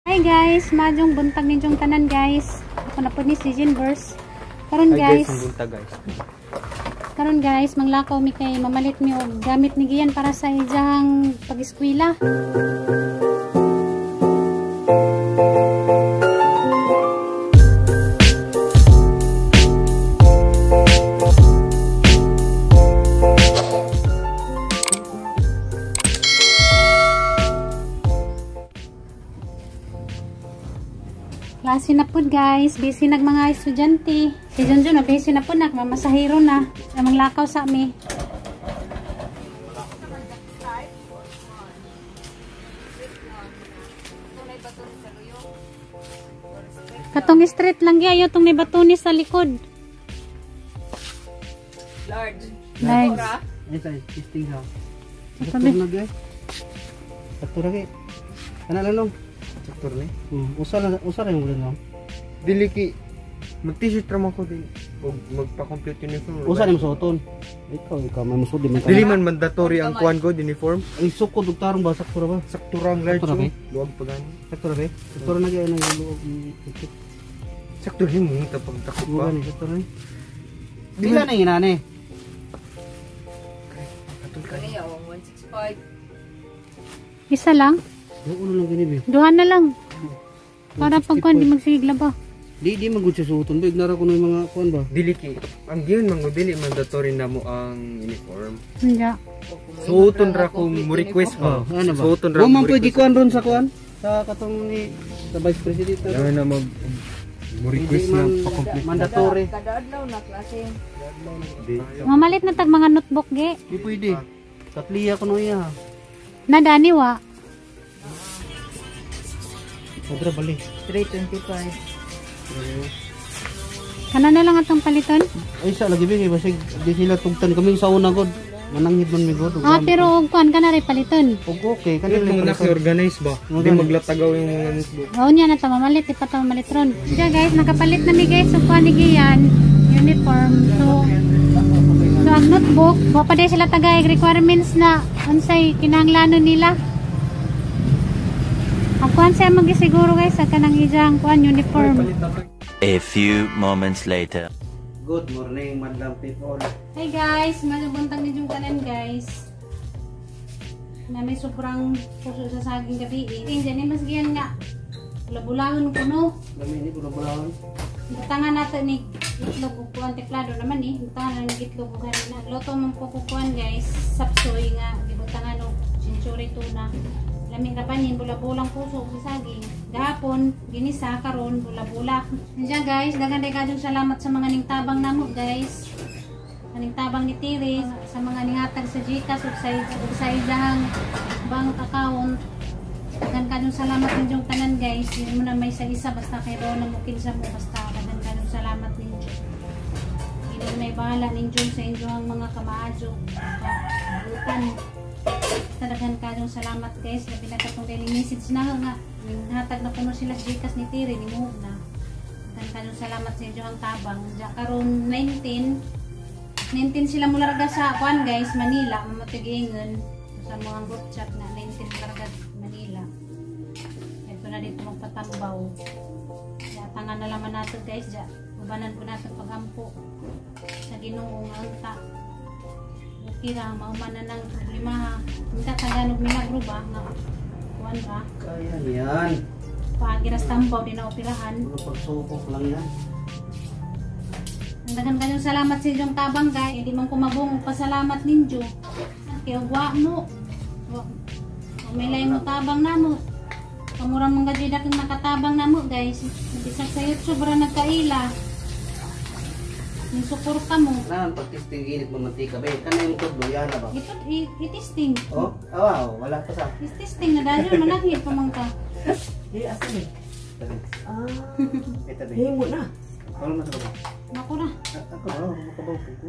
Hi guys, maayong buntag ninyong tanan, guys. Ako na po ni si Jinverse. Karon Hi guys, guys, ang buntag, guys. Karon guys, manglakaw mi kay mamalit mi og gamit ni Gian para sa iyang pag-eskwela. Klase na po guys, busy nag mga estudyante. Si Junjun na busy na po nak, mamasahiro na. Manglakaw sa mi. Katong street lang gyud tong may batunis sa likod. Large. Large. Ay, sa testing ha. Sabi. Sakto na gyud. Sakto ra kay. Kana lang long. Sakto ni. Usa lang, usa ra yung ulan lang. Dili ki mag-t-shirt ra man ko di og magpa-complete uniform. Usa ni mosuoton. Ikaw may musuod di man. Dili man mandatory ang kuan ko uniform. Ay sukod og tarong ba, sakto ra ba? Sakto ra ang large. Sakto ra ba? Oh. Luwag pa gani. Sakto ra ba? Sakto ra na gyud ang luog. Sakto rin mo ta pagdako pa. Bukan ni sakto ra ni. Pila na inane? Atol ka. Kani ang 165. Isa lang? Ulo lang gini be. Duha na lang. Para pag kuan di magsigla ba. Di man gud siya suoton ba, ignara ko ng mga kuan ba. Dili ki ang giyon man dili mandatory na mo ang uniform. Hindi. Suoton ra ko mo request pa. Oh, ano ba? Suoton ra Wa man mo pwede request. kuan ron sa kuan sa katong ni sa Vice President. Kailangan na mag mo request Hindi na man pa-complete. mandatory. Kada adlaw na klase. Di. Mamalit na tag mga notebook ge. Di pwede. Tatliya ko no iya. Na dani wa. Madra bali. 325. Kana na lang atong paliton. Ay sa lagi ba kay basig di sila tugtan kaming sa una god. Mananghid man mi god. Ah, pero og kuan ka na rin paliton. Og okay Kanila kanila mga naki-organize ba? Mga Di gani. maglatagaw yung mga notebook. Oo niya na ta mamalit, di pa ta mamalit ron. Diya guys, nakapalit na mi guys og kuan ni Gian uniform. So ang notebook, wa pa day sila tagay requirements na unsay kinahanglanon nila. Ang kuan siya magisiguro guys sa kanang ijang kuan uniform. A few moments later. Good morning, madlang people. Hi guys, mabuntag ninyong tanan guys. Na may sobrang puso sa saging gabi eh. Diyan eh, mas giyan nga. Bulabulahon ko no. Dami ni bulabulahon. Butangan nato ni itlog ug kuan teklado naman eh. Butangan na itlog ug na. Luto man po ko kuan guys, sapsoy nga gibutangan og century tuna. Lami ra banin bulabulang puso sa saging. Gahapon ginisa, karon bulabula. Diyan guys, daghan kay kayong salamat sa mga ningtabang namo guys. Aning tabang ni Tiri sa mga ningatag sa GCash ug sa iyang bank account. Daghan kayong salamat ninyong tanan guys. Hindi mo na may sa isa basta kay Rona mo kinsa mo basta daghan kayong salamat ninyo. Ginoo na bahala ninyo sa inyong mga kamaadyo kabutan. Basta daghan kayong salamat guys. Labi na katong kay message na nga ninghatag na kuno sila sa GCash ni Tiri nimo na. Daghan kayong salamat sa inyong tabang. Diya karon 19 sila mularga sa kuan guys, Manila, mamatigingon sa mga group chat na 19 mularga Manila. Ito na dito magpatambaw. Ja, tangan na laman nato guys, ja. Ubanan po nato pagampo sa Ginoo nga unta. Okay ra mauman na ng problema ha. Unta tagalog milagro ba nga kuan ra. Kaya niyan. Paagiras tambaw di na operahan. Puro pagsukok lang yan. Daghan kayong salamat sa inyong tabang guys. Hindi man kumabong pasalamat ninyo. Kaya wa mo. May lay mo tabang na mo. Kamurang mga gajuda kang nakatabang na mo guys. Bisag sa YouTube ra nagkaila. Yung suporta mo. Naan pag testing init mo mantika ba? Kanay mo tudlo yan na ba? Ito i-testing. Oh, wow, wala pa sa. I-testing na dahil mananghit pa man ka. Eh, asa ni? Tabi. Ah. Eh, tabi. Himo na. Wala na sa ba? Nako na. Ako ba? Makabaw ko.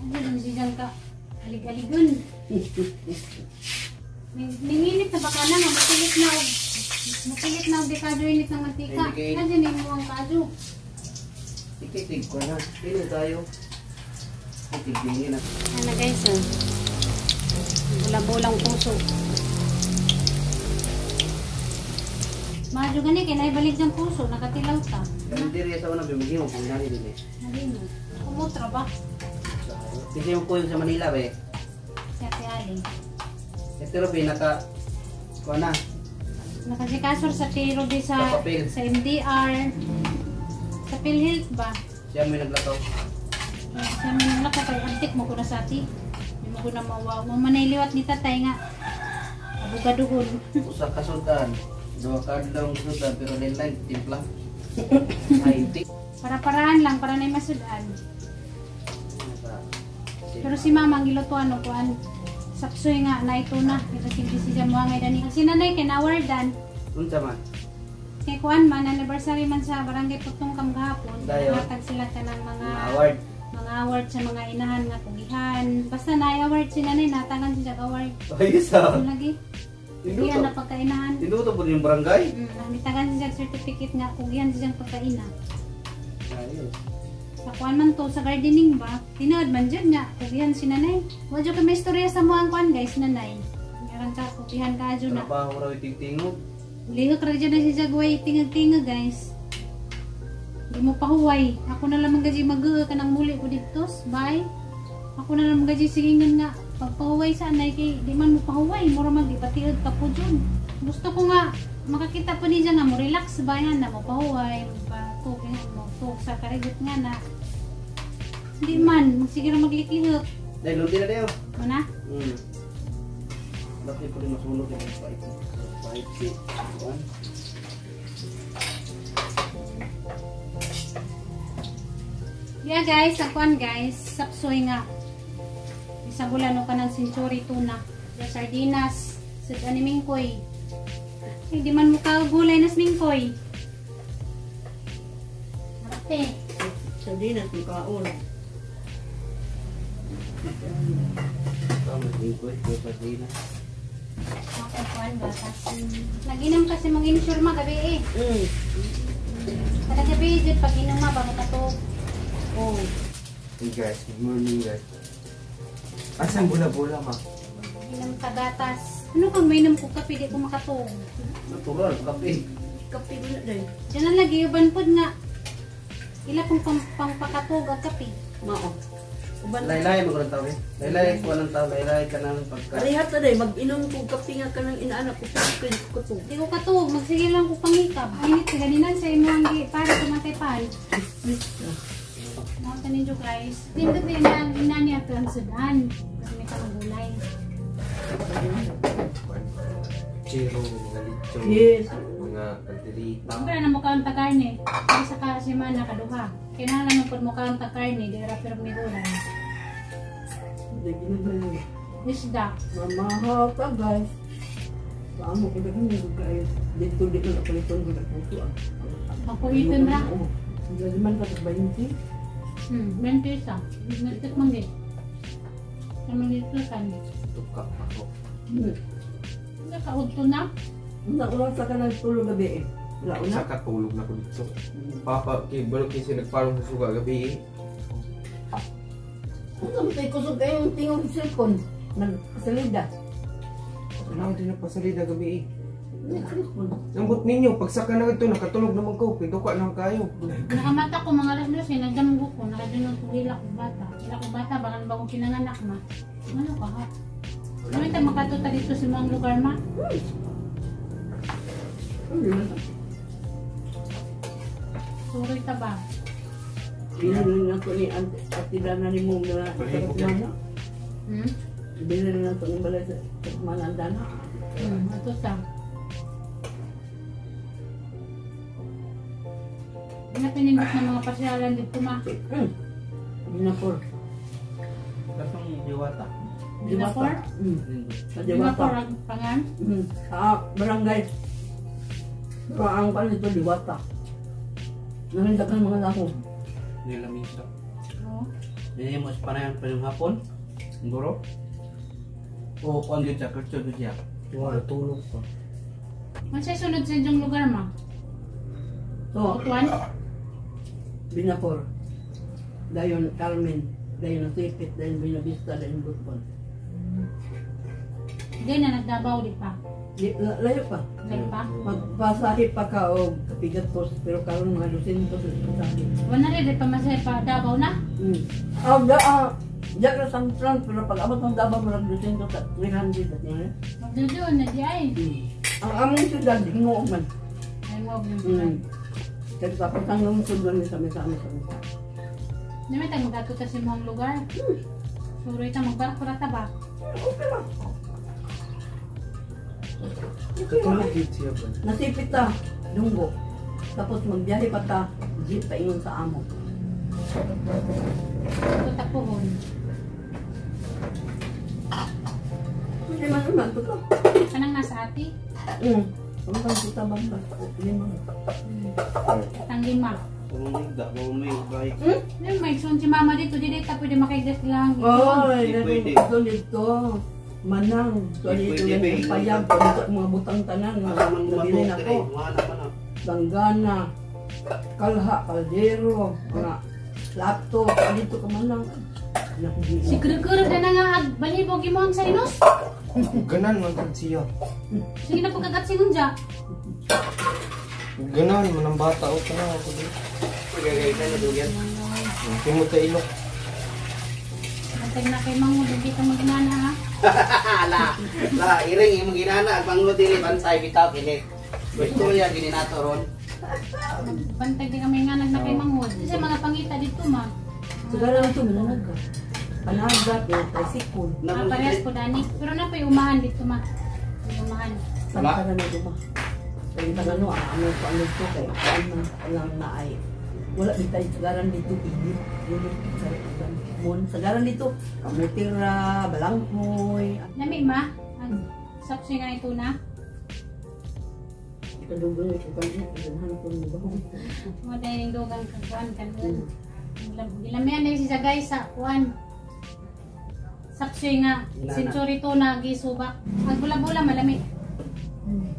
Ano lang siya ka? Alig-aligon. Ninginit na baka na nga. Mapilit na og mapilit na og di kadyo init ng mantika. Hindi. Nandiyan mo ang kadyo. Ikitig ko na. Pili tayo. Ikitig na. Ano guys, oh. Bula-bulang puso. Madyo gani kay naibalik siyang puso, nakatilaw ta. Karinderya sa una, bimugin mo kung nani din eh. Nalino. Kumutra ba? Kasi yung kuya sa Manila be. Si Ate Ali. Pero be, naka, kuha na. Nakasikasor sa Tiro di sa, Sa papel. sa MDR. Sa PhilHealth ba? Siya may naglakaw. Sa mga lako kay antik mo ko na sa ati. Di mo ko na mawaw. Mo manay liwat ni tatay nga. Abogadohon. Usa ka sultan. Duha ka adlaw ang sultan pero lain timpla. Ay, ti. Para-paraan lang para na masudan. Pero si mama ang gilutuan no kuan. Sapsoy nga na ito na. Ito si siya mo ngay dani. Ang sinanay kay nawardan. Unsa man? Kay kuan man anniversary man sa barangay Putong kam gahapon. Dayon. Hatag sila kanang mga Mga award. mga award sa mga inahan nga kugihan. Basta na award si nanay natangan siya og award. Ayos ah. Ano lagi? Kugihan Tinuto. na pagkainahan. Tinuto po yung barangay. Namitangan siya og certificate nga kugihan siya pagkaina. Ayos. Sa kuan man to, sa gardening ba? Tinuod man jud nga kugihan si nanay. Wa jud kay may istorya sa mo ang kuan guys nanay. Meron ka kugihan ka adyo na. Trabaho raw itingtingog. Lihok ra jud na si Jagway tingag-tingag guys. Di mo pahuway. Ako na lang gaji mag ka nang muli ko dito. Bye. Ako na lang gaji sigingan nga pagpahuway sa anay kay di man mo pahuway mura man di patiod ka po jud. Gusto ko nga makakita po niya nga mo relax ba yan na mo pahuway mo mo tuk sa karigot nga na. Di man magsige ra magliklihok. Dahil lundi na dayo. Mo na? Bakit ko rin masunog yung pait? Pait si Juan. Yeah guys, ang kuan guys, sapsoy nga. Isang bulan ka ng century tuna. The sardinas, sa animingkoy. Hindi man mukha gulay na smingkoy. Ate, Sardinas, mukhaon. Tama, lingkoy, may sardinas. Ako kuan gatas. Naginom kasi mag-insure ma gabi eh. Kada gabi jud pag inom ma bago katog. Oh. Hey guys, good morning guys. Asan bula-bula ma? Inom ka gatas. Ano kang mainom ko kape di ko makatog. Natural, kape. Kape mo na din. Diyan na lagi uban pod nga. Ila pong pangpakatog ang kape. Mao. Uban. Laylay, magandang tao eh. Laylay, kuha ng tao. Laylay ka ng pagka. Karihat na day, mag-inom ko kape nga kanang inaanak ko. Kape ko to. Di ko katuog, magsige lang ko pangikab. Init ka ganinan sa imong gi para kumatay pan. Nakita ninyo guys. Nindot din na inani ato ang sudan. Kasi may kamang gulay. Chiro, mga lechon, Yes. mga kalderita. Siyempre na mukha ang takarne. Kasi sa kasimana kaduha. Kailangan mo pud mukha ang takarne. Di ra pero may gulay. Isda. Mamahaw ka guys. Paamo ko daghan mo kayo. Dito di man ako nito ko puso ah. Pakuhiton ra. Oo. Hindi man ka 20. 20 isa. Nagtik man gid. Sa mga kan. Tuka ako. Nakaudto na. Wala sa ka nagtulog gabi eh. Wala una. Sa katulog na ko dito. Papa, kay balok kasi nagparong sa suga gabi eh. Ano mo tayo kusog kayo yung tingog cellphone. Nagpasalida. Ano din nagpasalida gabi eh. Nag-cellphone. Nambot ninyo, pagsaka na ito, nakatulog naman ko, piduka naman kayo. Nakamata ko mga alas 12, nagdamgo ko, nakadunong ko hila ko bata. Hila ko bata, baka na bago pinanganak ma. Ano ka ha? Ano tayo makatuta dito sa mga lugar ma? Suroy ta ba? Bilhin na to ni Ate Dana ni Mong na sa Kumana. Bilhin na to ng balay sa Kumana ang Dana. Ato ta. Ano pinindot ng mga pasyalan dito ma? Binapor. Kasong diwata. Binapor? Sa Binapor Diwata. ang pangan? Sa barangay. Pero ang kan dito Diwata. Nahindakan mga lako. Nilamisa. Oo. Hindi mo sa panayon pa yung hapon. Siguro. O kuan yun siya, kurtso yun siya. Wala, tulog pa. Mansay sunod sa inyong lugar ma? So, Utuan? Binapor. Dayon Carmen. Dayon Nasipit. Dayon Binavista. Dayon Bukon. Hindi na nagdabaw di pa. Layo pa. Layo pa. Magpasahe pa ka og kapigatos pero karon mga 200 sa pasahe. Wala rin pa masahe pa Davao na. Diya ka San Fran pero pag abot ng Davao murag 200 sa 300 at niya. Magduduon na di ay. Ang among syudad hinguog man. Ay mo mm. Kaya tapos ang lungsod man sa may sa. Di man tayo magadto ta sa imong lugar. Suroy ta magbarko ra ta ba? Okay ba? Katulog yun siya ba? Nasipit ta, dunggo. Tapos magbiyahe pa ta, jeep pa ingon sa amo. Ito tapuhon. Hindi man naman to ka. Kanang nasa ati? Ang kang kita bang basta lima. Tang lima. Pumigda, may bike. May may sun si mama dito, di dito pwede makaigdas lang. Oh, Hindi pwede. dito dito. Manang, so Hindi dito pwede, yung babe. payag, dito ang mga butang tanan, mga Asa man nabili matok na dire, ko. wala pa na. Langgana, kalha, kaldero, mga laptop, dito ka manang. Si Kurukuro na nga ag balibog imo ang sinus. Ganan man tad siya. Sige na pagkagat singon dya. Ganan man ang bata o kana ako di. Pagagay ka na dugyan. Kimo ta ilok. Matag na kay mango, di ka maginana ha. Ala, la iring imong ginana ang mango diri bansay bitaw kini. Istorya gini nato ron. Bantag di kami nga na kay mango. Kasi mga pangita dito ma. Sigara ito, mananag ka. Panagat, yung tricycle. Ah, parehas po dani. Pero na pa'y umahan dito ma. May umahan. Wala. Tara na diba? Kaya ano, ano ko ano to kay ano lang na ay wala di tayo sagaran dito igit mon sagaran dito kamutira balanghoy Lami ma. Ang sapsoy nga ito na. kadugo ko kan ganhan ko ni ba Mga dahil yung dugang kakuan kanon. Gilamian na si Sagay sa kuan. Sapsoy nga century to na gisubak. Ang bula-bula malami.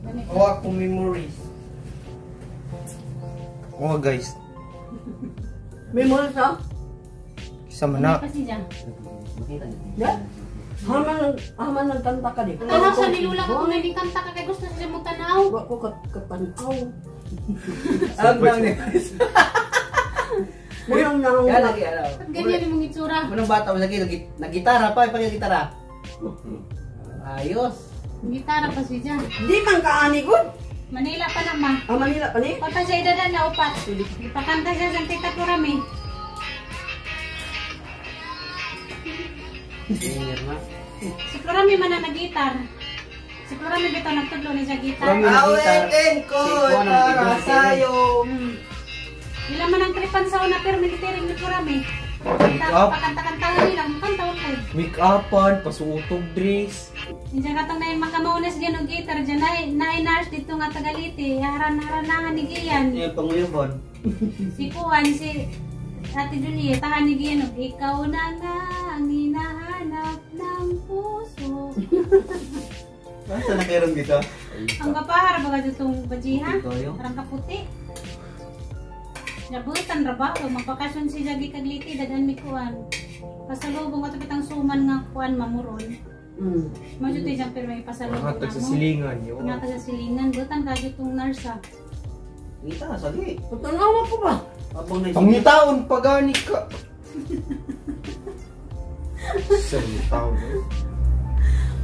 Lami. Oh, ako memories. Oh guys, memories ha isa man na. Lami pa siya. ya haman nagkanta ka di Tanaw sa nilula ka kung hindi kanta ka kay gusto siya mo tanaw. wa ko katanaw Alam lang ni. Munang nang Kaya lagi alam. At ganyan yung mga itsura. Manong bata lagi nagitara pa, ipagitara. Ayos. Gitara pa siya. di man kaani gud Manila pa na ma. ah Manila pa ni Pata siya idada na upat. Ipakanta siya sa tita Kurami. Singer na. Si Kurami man na nag-gitar. Si Kurami bitaw nagtudlo ni siya gitar. Kurami. Awitin ko para sa'yo. Ila man ang tripan sa una pero military ni Kurami. Make up. Pakanta-kantahan nila, kanta ko. Make upan, pasuotog dress. Diyan katong na makamaunas diyan og gitar diyan na nurse dito nga Tagaliti. Haran-haranahan ni Gian. Yung panguyubon. Si Kuan si Ate Juliet, tahan ni Gian og ikaw na nga ang hinahanap ng puso. Asa na kayo dito? Ang kapahara ba ka itong bajiha? Ito yun. Parang kaputi. Nabutan ra ba? So, magpakasyon si Jagi Kagliti, dadan mi kuan. Pasalubong ato pitang suman nga kuan mamuron. Mo jud siyang pero may pasalubong Mga tag sa na mo. silingan yun. Nga sa silingan, butan ka itong nurse ah. Ngita, sagi. Patanawa ko ba Abang na Pangitaon pagani ka. Sa taon. Eh.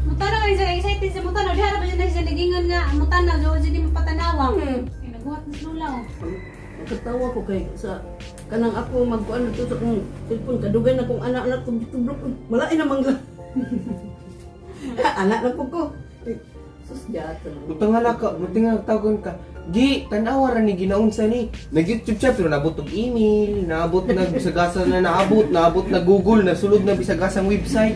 Mutanaw kay siya excited sa mutanaw diha ra ba siya na siya nagingon nga mutanaw jo di mo patanawa. Ay naguhat na lula oh. Katawa ko kay sa kanang ako magkuan dito sa akong cellphone kadugay na kong anak-anak ko tublok malain na mangga. Anak na po ko. Sus jato. Utang nga ka, muting nga tagon ka. Gi, tanawa ra ni ginaunsa ni. Nag-YouTube siya pero naabot og email, naabot na bisagasa na naabot, naabot na Google, nasulod na bisagasang website.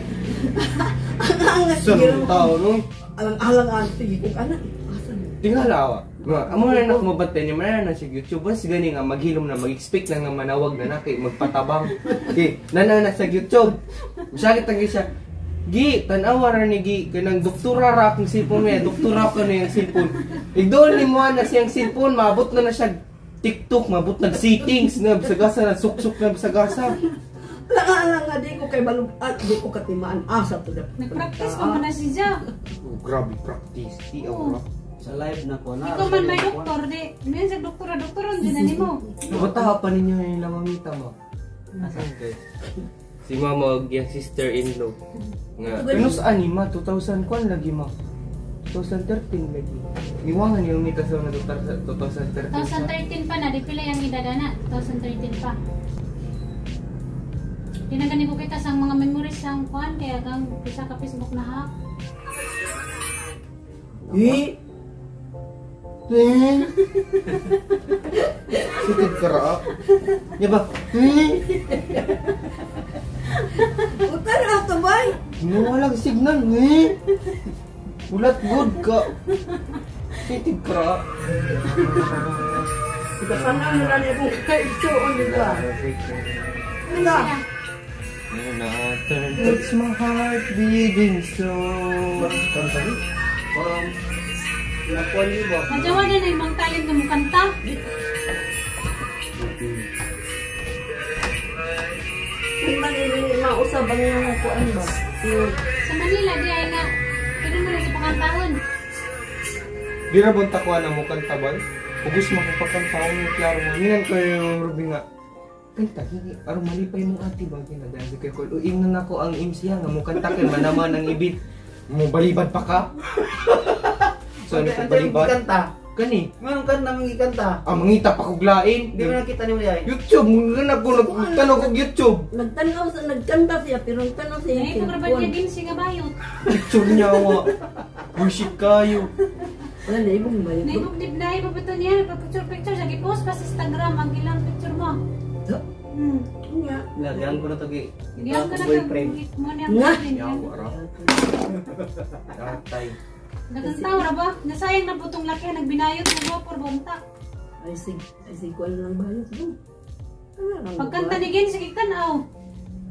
Sa tao no. Alang-alang ang sige kong anak. Asa ni? Tingala awa. Nga, amo na na mabantay niya man na siya YouTube. Basta gani nga maghilom na mag-expect lang nga manawag na na kay magpatabang. Okay, nana na sa YouTube. Masakit ang siya. Gi, tanawa ra ni Gi kanang doktora ra akong cellphone niya, doktora ko na yung cellphone. Igdol ni mo na siyang cellphone, maabot na na siya TikTok, maabot nag settings na bisagasa na suksok na bisagasa. Lang nga di ko kay balog at di ko katimaan asa to dapat. Nag-practice pa man na si Ja. Oh, grabe practice. Ti aura. Sa live na ko na. Ikaw man may doktor di. Miyan sa doktora doktoron dyan na nimo. Bata pa ninyo yung lamamita mo. Asan guys? Si mama og iyang sister-in-law. Nga. Pero sa anima 2000 kwan lagi ma. 2013 lagi. Iwangan yung mita sa 2013. 2013 pa na di pila yung edad na. 2013 pa. Tinagani ko kita sa mga memories sang kuan kaya gang isa ka Facebook na hack. Eh. Eh. Sitid ka ra. Ya ba? Eh. Utar ato bay. Walang signal eh. Ulat good ka. Sitid ka ra. Kasana mo na niya kung kaigsuon di ba? Ano? It's my heart beating so. Parang nakuha niyo ba? Majawa na na yung mga talent na mukanta. May man ini mausab ang iyong kuan ba? Sa Manila di ay nga. Pero mo na sa pakantahon. Di ra bon takuan ang mukanta ba? Ugos mo kung pagkantahon yung klaro mo. Minan ko yung Ruby nga. Kanta, gini. Aron malipay mong ate ba? Ginadaan sa kayo. O ingnan ako ang MC nga mukanta kay manaman ang ibit. Mo balibad pa ka? So ano kung balibad? Kanta. Kani? Meron kanta mong gikanta. Ah, mangita pa kog lain. Hindi mo nakita ni Ulyay. YouTube, mga ko nagtanaw kog YouTube. Nagtanaw sa nagkanta siya pero nagtanaw siya. Ay, kung raban niya din siya nga bayot. Picture niya wa. Bullshit kayo. Wala na ibong bayot. Naibog dib na iba ba niya? Picture picture sa gipost pa sa Instagram ang ilang picture mo. Nga. Lagyan ko na to gi. Diyan ka na Boyfriend. mo niya. Nga. Yawa ra. Tatay. Dagang tao ra ba? Nasayang na butong laki nagbinayot mo ba por bonta. Ay sig kuan lang bayot do. Pagkanta ni Gen sige tanaw.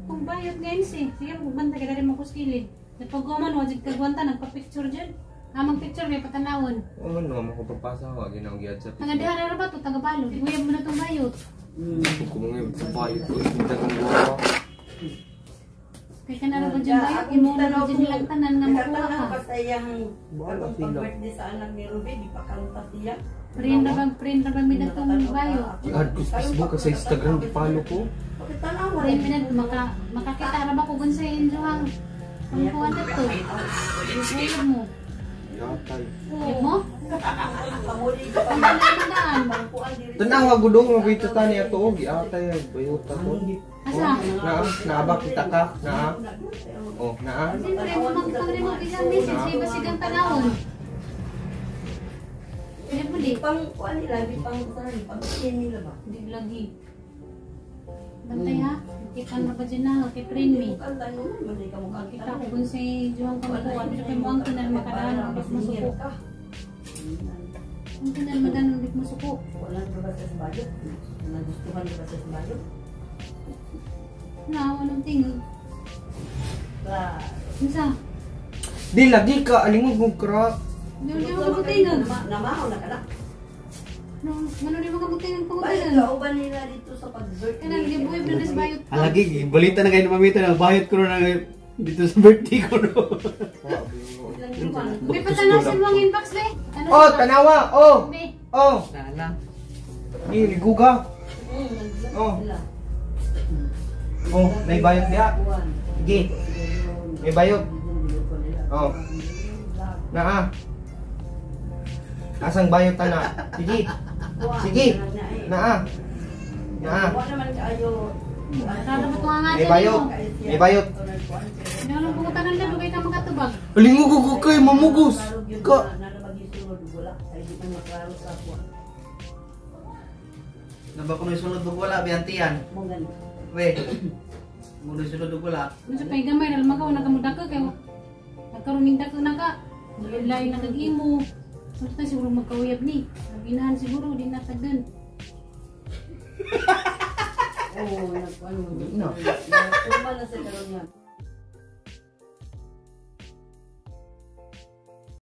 Kung bayot ngayon si, sige magbanta kay dali mo kuskilid. Napagkuman wa jud kagwanta nagpa-picture jud. Amang picture may patanawon. O man no mo ko pagpasa wa ginaw giad sa. Taga diha ra ba to taga balot. Uyab mo na tong bayot. Kung mga sa bayot ko dagang guwa. Kay kana ra ba jud bayot imo na jud nilang tanan nga makuha ka. Sa iyang pag-birthday sa anak ni Ruby, di pa kanta siya. Print ra ba mi datong bayot. Gi-add ko sa Facebook sa Instagram gi-follow ko. Print mi na makakita ra ba ko gun sa inyohang pangkuan dito. Uyab mo. Yatay. Uyab mo? Tanawa gudong mabito tani ato og giatay bayot ato. Asa? Naa, naa ba kita ka? Naa. Oh, naa. Siyempre, magpang mo isang message, iba sigang tanawon. Pwede mo di. Pang kuan nila, di pang saan, pang nila ba? Di lagi. Bantay ha. Kita na ba dyan na, kay friend me. Kita ko kung si Juan Kamakuan, pero kay Muang kinal makadaan, ulit masuko. Ang kinal madaan, ulit masuko. Wala na ba sa bayot? Nagustuhan ba sa bayot? Na, walang tingog. Unsa? Di lagi ka, alingog mong kra. Di mo kabutingog. Namaho na ka na. No, ngano di mo kabutingog Bayot pangutingan? ka, uban nila dito sa pag-birthday. Kanang gibuhi pa na sa bayot. Alagi, balita na kayo na mamita na bayot ko na dito sa birthday ko no. May patanaw sa mga inbox be. Oh, tanawa. Oh. Oh. Nala. Di liguga. Oh. Oh, may bayot diha. Sige. May bayot. Oh. Naa. Asang bayot ta na? Sige. Sige. Naa. Naa. May bayot. May bayot. Ano pangutanan na dugay ka makatubag? Alingog ko kay mamugos. Ka. Naba ko sulod og wala biantian. We. Mo sulod og wala. Unsa pay gamay ra magaw nagamudaka kay nagkaroon ning dako na ka. Lain na kag imo. Unsa siguro magkauyab ni. Ginahan siguro di na tagdan. Oh, nagkuan mo. Na. Nagkuan na sa karon nga.